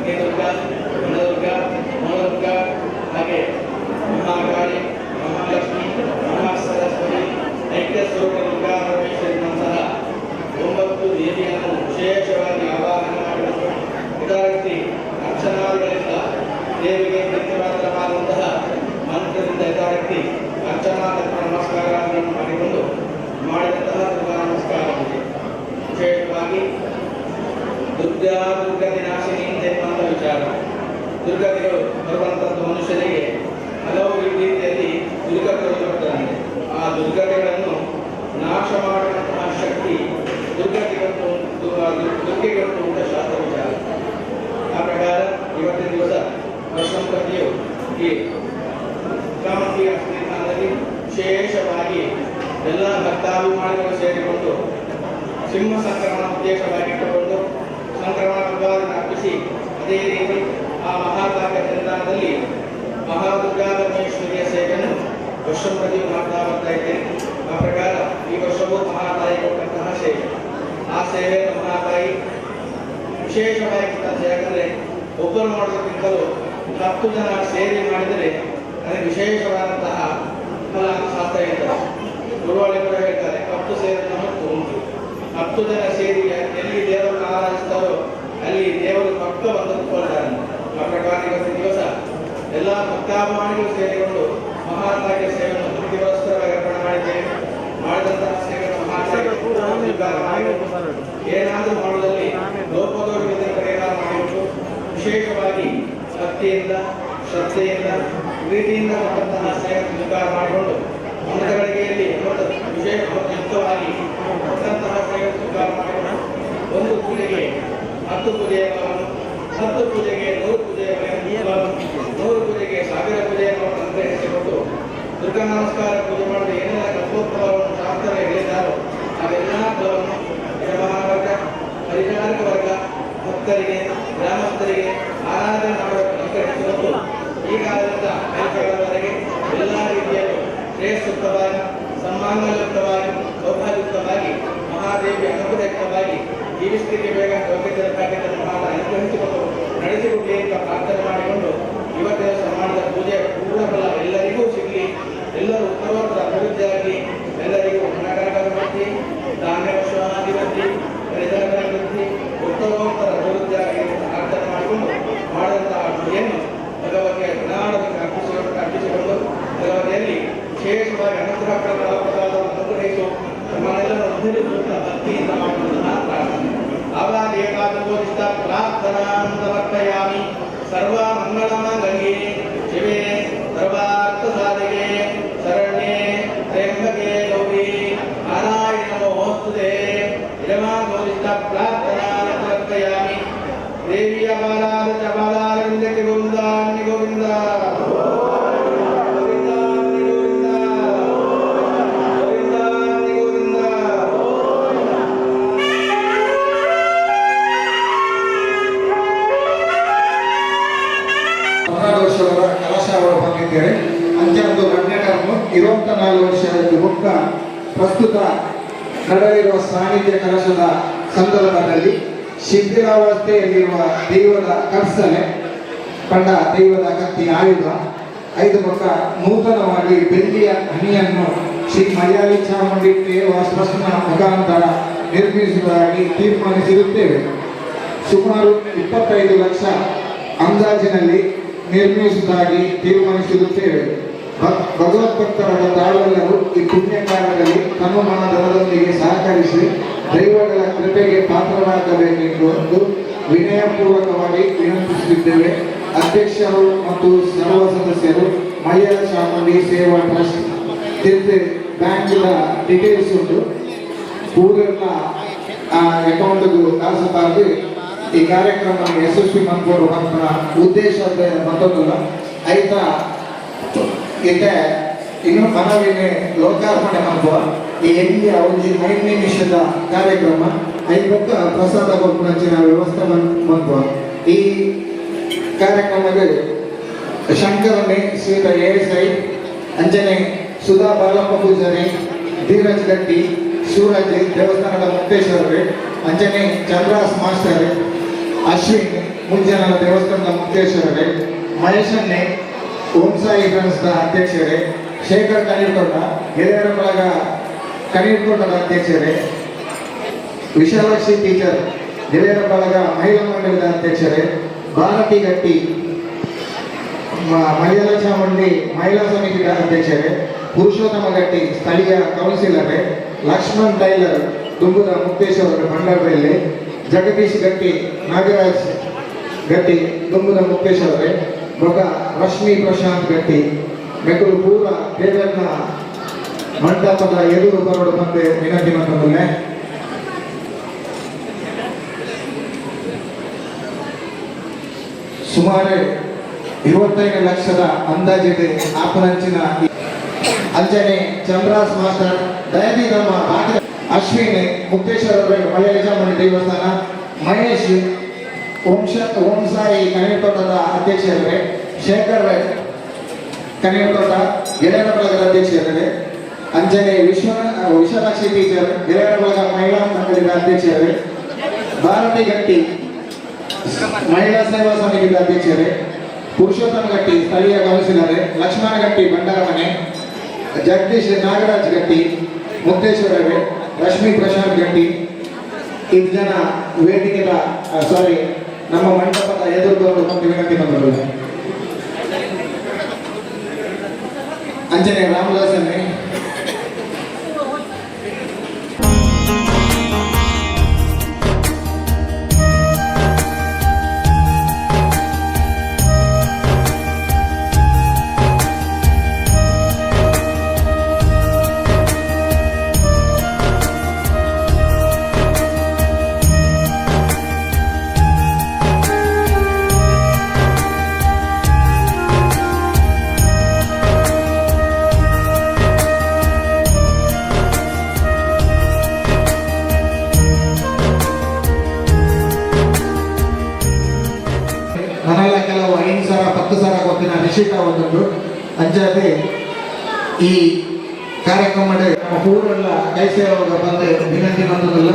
ಅಗ್ನಿದುರ್ಗ, ವನದುರ್ಗ, ವನದುರ್ಗ, ಹಾಗೆ ಮಹಾಕಾಳಿ, ಮಹಾಲಕ್ಷ್ಮಿ, ಮಹಾಸರಸ್ವತಿ, ಐಕ್ಯ ಸ್ವರೂಪ ದುರ್ಗಾ ಪರಮೇಶ್ವರಿನಂತಹ 9 ದೇವಿಯನ್ನು ವಿಶೇಷವಾಗಿ ಆವಾಹನೆ ಮಾಡಿಕೊಂಡು ಯಥಾರೀತಿ ಅರ್ಚನಾದಿಗಳಿಂದ ದೇವಿಗೆ ಪ್ರೀತಿಪಾತ್ರವಾದಂತಹ ಮಂತ್ರದಿಂದ ಯಥಾರೀತಿ ಅರ್ಚನಾ ನಮಸ್ಕಾರಗಳನ್ನು ಮಾಡಿಕೊಂಡು ಮಾಡಿದಂತಹ ದುರ್ಗಾ ನಮಸ್ಕಾರ ಪೂಜೆ. ವಿಶೇಷವಾಗಿ ದುರ್ಗಾ ದುರ್ಗಾ ವಿನಾಶಿನಿ ಅಂತ ಎನ್ನುವಂಥ ವಿಚಾರ. ದುರ್ಗತಿಗಳು ಬರುವಂಥದ್ದು ಮನುಷ್ಯನಿಗೆ ಹಲವು ರೀತಿಯಲ್ಲಿ ದುರ್ಗತಿಗಳು ಬರ್ತದೆ. ಆ ದುರ್ಗತಿಗಳನ್ನು ನಾಶ ಮಾಡುವಂತಹ ಶಕ್ತಿ ದುರ್ಗತಿಗಂಟು ದುರ್ಗೆಗಂಟು ಅಂತ ಶಾಸ್ತ್ರ ವಿಚಾರ. ಆ ಪ್ರಕಾರ ಇವತ್ತಿನ ದಿವಸ ವರ್ಷಂಪ್ರತಿಯು ಈ ಚಾಮುಂಡಿಯ ಸನ್ನಿಧಾನದಲ್ಲಿ ವಿಶೇಷವಾಗಿ ಎಲ್ಲ ಭಕ್ತಾಭಿಮಾನಿಗಳು ಸೇರಿಕೊಂಡು ಸಿಂಹ ಸಂಕ್ರಮಣ ಉದ್ದೇಶವಾಗಿಟ್ಟುಕೊಂಡು ಸಂಕ್ರಮಣ ಭಗವಾನನ್ನು ಅರ್ಪಿಸಿ, ಅದೇ ರೀತಿ ಆ ಮಹಾಕಾವ್ಯ ಸನ್ನಿಧಾನದಲ್ಲಿ ಮಹಾದುರ್ಗಾ ಪರಮೇಶ್ವರಿಯ ಸೇವೆಯನ್ನು ವರ್ಷಂಪ್ರತಿಯು ಮಾಡ್ತಾ ಬರ್ತಾ ಇದ್ದೇನೆ. ಆ ಪ್ರಕಾರ ಈ ವರ್ಷವೂ ಮಹಾತಾಯಿ ಕೊಟ್ಟಂತಹ ಸೇವೆ, ಆ ಸೇವೆಯನ್ನು ಮಹಾತಾಯಿ ವಿಶೇಷವಾಗಿ ಕೊಟ್ಟಂತಹ, ಯಾಕಂದರೆ ಒಬ್ಬರು ಮಾಡೋದಕ್ಕಿಂತಲೂ 10 ಜನ ಸೇರಿ ಮಾಡಿದರೆ ಅದಕ್ಕೆ ವಿಶೇಷವಾದಂತಹ ಫಲ ಶಾಸ್ತ್ರ ಹೇಳ್ತಾರೆ. ಗುರುವಾಳಿ ಕೂಡ ಹೇಳ್ತಾರೆ, 10 ಸೇರಿದ ಹೊತ್ತು ಉಂಟು. 10 ಜನ ಸೇರಿ ಎಲ್ಲಿ ದೇವರನ್ನು ಆರಾಧಿಸ್ತಾರೋ ಅಲ್ಲಿ ದೇವರು ಪಕ್ಕ ಬಂದು ಕುತ್ಕೊಳ್ತಾರೆ. ಆ ಪ್ರಕಾರ ಇವತ್ತಿನ ದಿವಸ ಎಲ್ಲ ಭಕ್ತಾಭಿಮಾನಿಗಳು ಸೇರಿಕೊಂಡು ಮಹಾತಾಯಿಯ ಸೇವೆಯನ್ನು ಭಕ್ತಿವಸ್ತ್ರವಾಗಿ ಅರ್ಪಣೆ ಮಾಡಿದ್ದೇವೆ. ಮಾಡಿದಂತಹ ಸೇವೆಯನ್ನು ಮಹಾತಾಯಿ ಏನಾದರೂ ಮಾಡುವುದಲ್ಲಿ ಲೋಪದೋಷಗಳಿಂದ ಪರಿಹಾರ ಮಾಡಿಬಿಟ್ಟು ವಿಶೇಷವಾಗಿ ಭಕ್ತಿಯಿಂದ, ಶ್ರದ್ಧೆಯಿಂದ, ಪ್ರೀತಿಯಿಂದ ಕೊಟ್ಟಂತಹ ಸೇವೆ ಸ್ವೀಕಾರ ಮಾಡಿಕೊಂಡು ಅಮೃತ ಗಳಿಗೆಯಲ್ಲಿ ಅಮೃತ ವಿಶೇಷ ಯುಕ್ತವಾಗಿ ಕೊಟ್ಟಂತಹ ಸೇವೆ ಸ್ವೀಕಾರ ಮಾಡಿಕೊಂಡು 1 ಪೂಜೆಗೆ 10 ಪೂಜೆಯ ಫಲವನ್ನು, 10 ಪೂಜೆಗೆ 100 ಪೂಜೆಯ ಫಲವನ್ನು, 100 ಪೂಜೆಗೆ 1000 ಪೂಜೆಯ ಫಲವನ್ನು ಅನುಗ್ರಹಿಸಿಕೊಟ್ಟು ದುರ್ಗಾ ನಮಸ್ಕಾರ ಪೂಜೆ ಮಾಡಿದ ಏನೆಲ್ಲ ಕಲ್ಪೋತ್ಸವವನ್ನು ಶಾಸ್ತ್ರ ಹೇಳಿದ್ದಾರೋ ಅವೆಲ್ಲ ಫಲವನ್ನು ಯಜಮಾನ ವರ್ಗ, ಪರಿಚಾರಕ ವರ್ಗ, ಭಕ್ತರಿಗೆ, ಗ್ರಾಮಸ್ಥರಿಗೆ ಆರಾಧನೆ ಮಾಡೋದಕ್ಕೆ ಅನುಗ್ರಹಿಸಿಕೊಟ್ಟು ಈ ಕಾಲದಿಂದ ಕೆಲಸಗಳವರೆಗೆ ಎಲ್ಲ ರೀತಿಯಲ್ಲೂ ಶ್ರೇಯಸ್ಸುಕ್ತವಾಗಿ, ಸನ್ಮಾನಯುಕ್ತವಾಗಿ, ಸೌಭಾಗ್ಯಯುಕ್ತವಾಗಿ, ಮಹಾದೇವಿ ಅನುಗ್ರಹಯುಕ್ತವಾಗಿ ಜೀವಿಸಲಿಕ್ಕೆ ಬೇಗ ಯೋಗ್ಯತೆ ಭಾಗ್ಯತೆ ಮಹಾದ ಅನುಗ್ರಹಿಸಿಕೊಂಡು ನಡೆಸಿಕೊಡಲಿ ಅಂತ ಪ್ರಾರ್ಥನೆ ಮಾಡಿಕೊಂಡು ಇವತ್ತಿನ ದಿವಸ ಮಾಡಿದ ಪೂಜೆಯ ಪೂರ್ಣ ಫಲ ಎಲ್ಲರಿಗೂ ಸಿಗಲಿ, ಎಲ್ಲರೂ ಉತ್ತರೋತ್ತರ ಅಭಿವೃದ್ಧಿಯಾಗಲಿ, ಎಲ್ಲರಿಗೂ ಹಣಕನಕವೃದ್ಧಿ, ಧಾನ್ಯ ವರ್ಷಾಧಿವೃದ್ಧಿ, ವೃದ್ಧಿ, ಉತ್ತರೋತ್ತರ ಅಭಿವೃದ್ಧಿಯಾಗಲಿ ಅಂತ ಪ್ರಾರ್ಥನೆ ಮಾಡಿಕೊಂಡು ಮಾಡಿದಂತಹ ಪೂಜೆಯನ್ನು ಭಗವತಿಯ ಗುಣಾಡಕ್ಕೆ ಅರ್ಪಿಸಿಕೊಂಡು ಭಗವತಿಯಲ್ಲಿ ವಿಶೇಷವಾಗಿ ಅನುಗ್ರಹ ಪ್ರಸಾದವನ್ನು ಅನುಗ್ರಹಿಸು, ನಮ್ಮನ್ನೆಲ್ಲರೂ ಉದ್ಧರಿಸುವಂತಹ ಭಕ್ತಿಯಿಂದ ಮಾಡುವಂತಹ ಪ್ರಾರ್ಥನೆ. ಆವಾದೇಕಾದಬೋಧಿತ ಪ್ರಾರ್ಥನಾ ಸಮರ್ಪಯಾಮಿ. ಸರ್ವ ಮಂಗಳಮಾಂಗಲ್ಯೆ ಶಿವೆ ಸರ್ವಾರ್ಥ ಸಾಧಕೆ ಶರಣ್ಯೆ ತ್ರ್ಯಂಬಕೆ ಗೌರಿ ನಾರಾಯಣ ನಮೋಸ್ತುತೆ. ಯಜಮಾನಬೋಧಿತ ಪ್ರಾರ್ಥನಾ ಸಮರ್ಪಯಾಮಿ. ದೇವಿಯ ಬಾಲಾದ ಚ ಬಾಲಾರವಿಂದಕ್ಕೆ ಗೋವಿಂದಾನ್ಯ ಗೋವಿಂದ ಗೋವಿಂದಾನ್ಯ ಗೋವಿಂದ ಗೋವಿಂದಾನ್ಯ ಗೋವಿಂದ. ವರ್ಷಗಳ ಕಲಶಾವರು ಬಂದಿದ್ದೇವೆ. ಅಂಚನೊಂದು 2ನೇ ಟರ್ಮ್ 24 ವರ್ಷದ ಬೊಕ್ಕ ಪ್ರಸ್ತುತ ನಡೆದಿರುವ ಸಾನ್ನಿಧ್ಯ ಕಲಶದ ಸಂದರ್ಭದಲ್ಲಿ ಶಿಥಿಲಾವಸ್ಥೆಯಲ್ಲಿರುವ ದೈವದ ಕರ್ಸಲೆ ಪಂಡ ದೈವದ ಕತ್ತಿ ಆಯುಧ 5 ಬೊಕ್ಕ ನೂತನವಾಗಿ ಬೆಳ್ಳಿಯ ಹನಿಯನ್ನು ಶ್ರೀ ಮಲಯಾಳಿ ಚಾಮುಂಡಿ ಟ್ರಸ್ಟ್ನ ಮುಖಾಂತರ ನಿರ್ಮಿಸುವುದಾಗಿ ತೀರ್ಮಾನಿಸಿರುತ್ತೇವೆ. ಸುಮಾರು 25 ಲಕ್ಷ ಅಂದಾಜಿನಲ್ಲಿ ನಿರ್ಮಿಸುವುದಾಗಿ ತೀರ್ಮಾನಿಸಿರುತ್ತೇವೆ. ಭಗವದ್ಭಕ್ತರಾದ ತಾವೆಲ್ಲರೂ ಈ ಪುಣ್ಯ ಕಾರ್ಯದಲ್ಲಿ ತನುಮನ ಧನದೊಂದಿಗೆ ಸಹಕರಿಸಿ ದೈವಗಳ ಕೃಪೆಗೆ ಪಾತ್ರರಾಗಬೇಕೆಂದು ವಿನಯಪೂರ್ವಕವಾಗಿ ವಿನಂತಿಸುತ್ತಿದ್ದೇವೆ. ಅಧ್ಯಕ್ಷರು ಮತ್ತು ಸರ್ವ ಸದಸ್ಯರು ಮಲಯಾಳ ಚಾಮುಂಡಿ ಸೇವಾ ಟ್ರಸ್ಟ್ ತಿರ್ತು ಬ್ಯಾಂಕ್ದ ಡೀಟೇಲ್ಸ್ ಉಂಟು. ಪೂರೆಲ್ಲ ಆ ಅಕೌಂಟ್ಗೂ ಕಾಸು ಪಾರ್ದು ಈ ಕಾರ್ಯಕ್ರಮ ಯಶಸ್ವಿ ಮನ್ಪೋಡು ಪನ್ಪುನ ಉದ್ದೇಶ ಮತ್ತೊಂದಲ್ಲ. ಐತ ಇತ್ತೆ ಇನ್ನು ಮನವಿನ ಲೋಕಾರ್ಪಣೆ ಮನ್ಪುವ ಈ ಎಲ್ಲಿಯ ಒಂಜಿ 5 ನಿಮಿಷದ ಕಾರ್ಯಕ್ರಮ ಐಬೊಕ್ಕ ಪ್ರಸಾದ ಕೊರ್ಪುನಂಚಿನ ವ್ಯವಸ್ಥೆ ಮನ್ಪುವ. ಈ ಕಾರ್ಯಕ್ರಮದ ಶಂಕರನೆ ಶ್ರೀತ ಎಎಸ್ಐ ಅಂಜನೆ ಸುಧಾ ಬಾಲಪ್ಪ ಪೂಜಾರಿ, ಧೀರಜ್ ಗಟ್ಟಿ, ಸೂರಜ್ ದೇವಸ್ಥಾನದ ಮುಕ್ತೇಶ್ವರರು, ಅಂಜನೆ ಚಂದ್ರಾಸ್ ಮಾಸ್ಟರ್, ಅಶ್ವಿನ್ ಮುಂಜಾನದ ದೇವಸ್ಥಾನದ ಮುಕ್ತೇಶ್ವರರೇ, ಮಹೇಶನ್ನೇ ಓಂ ಸಾಯಿ ಫ್ರೆಂಡ್ಸ್ದ ಅಧ್ಯಕ್ಷರೇ, ಶೇಖರ್ ಕನೀರ್ತೋಟ, ಗೆಳೆಯರ ಬಳಗ ಕನೀರ್ತೋಟದ ಅಧ್ಯಕ್ಷರೇ, ವಿಶಾಲಾಕ್ಷಿ ಟೀಚರ್, ಗೆಳೆಯರ ಬಳಗ ಮಹಿಳಾ ಮಂಡಳಿದ ಅಧ್ಯಕ್ಷರೇ, ಭಾರತಿ ಗಟ್ಟಿ, ಮಲಯಾಳ ಚಾಮುಂಡಿ ಮಹಿಳಾ ಸಮಿತಿಯ ಅಧ್ಯಕ್ಷರೇ, ಪುರುಷೋತ್ತಮ ಗಟ್ಟಿ, ಸ್ಥಳೀಯ ಕೌನ್ಸಿಲರೇ, ಲಕ್ಷ್ಮಣ್ ಟೈಲರ್, ದುಂಬುದ ಮುಕ್ತೇಶ್ವರ ಭಂಡಾರದಲ್ಲಿ, ಜಗದೀಶ್ ಗಟ್ಟಿ, ನಾಗರಾಜ್ ಗಟ್ಟಿ, ದುಂಬುದ ಮುಕ್ತೇಶ್ವರರೇ, ಬೊಕ ರಶ್ಮಿ ಪ್ರಶಾಂತ್ ಗಟ್ಟಿ ಮೆಕುಲು ಪೂರ ದೇವರನ್ನ ಮಂಟಪದ ಎದುರು ಬರೋಡು ಬಂದೆ ವಿನಂತಿ ಮಂತಂದುಲ್ಲೆ. ಸುಮಾರು 25 ಲಕ್ಷದ ಅಂದಾಜಿದೆ ಆಪನಂಚಿನ ಅಂಜನೆ ಚಂದ್ರಾಸ್ ಮಾಸ್ಟರ್ ದಯದಿ ನಮ್ಮ ಬಾಕಿ ಅಶ್ವಿನ್ ಮುಕ್ತೇಶ್ವರ ಮಲಯಾಳಿ ಚಾಮುಂಡಿ ದೇವಸ್ಥಾನ, ಮಹೇಶ್ ವಂಶ ಓಂ ಸಾಯಿ ಕನೀರ್ತೋಟದ ಅಧ್ಯಕ್ಷರೇ, ಶೇಖರ್ ಕನೀರ್ತೋಟ ಗೆಳೆಯರ ಬಳಗದ ಅಧ್ಯಕ್ಷರೇ, ಅಂಜನೆ ವಿಶ್ವನಾಕ್ಷಿ ಟೀಚರ್, ಗೆಳೆಯರ ಬಳಗ ಮಹಿಳಾ ಮಂಡಳಿದ ಅಧ್ಯಕ್ಷರೇ, ಭಾರತಿ ಗಟ್ಟಿ, ಮಹಿಳಾ ಸೇವಾ ಸಮಿತಿಯ ಅಧ್ಯಕ್ಷರೇ, ಪುರುಷೋತ್ತಮ ಗಟ್ಟಿ, ಸ್ಥಳೀಯ ಕೌನ್ಸಿಲರ್, ಲಕ್ಷ್ಮಣ ಗಟ್ಟಿ ಭಂಡಾರಮನೆ, ಜಗದೀಶ್ ನಾಗರಾಜ್ ಗಟ್ಟಿ ಮುಕ್ತೇಶ್ವರರೇ, ರಶ್ಮಿ ಪ್ರಶಾಂತ್ ಗಟ್ಟಿ, ಇದು ಜನ ವೇದಿಕೆದ, ಸಾರಿ, ನಮ್ಮ ಮಂಟಪದ ಎದುರು ಬಂದು ವಿನಂತಿ ಬಂದರು. ಅಂಜನೆ ರಾಮದಾಸನ್ನೇ. ನನಗೆಲ್ಲ ಕೆಲವು 5 ಸಾವಿರ, 10,000 ಗೊತ್ತಿನ ನಿಶ್ಚಿತ ಒಂದುಂಟು. ಅಂಚಾದೆ ಈ ಕಾರ್ಯಕ್ರಮ ನಮ್ಮ ಪೂರೆಲ್ಲ ಕೈ ಸೇರುವಾಗ ಬಂದು ವಿನಂತಿ ಬಂದದಲ್ಲ.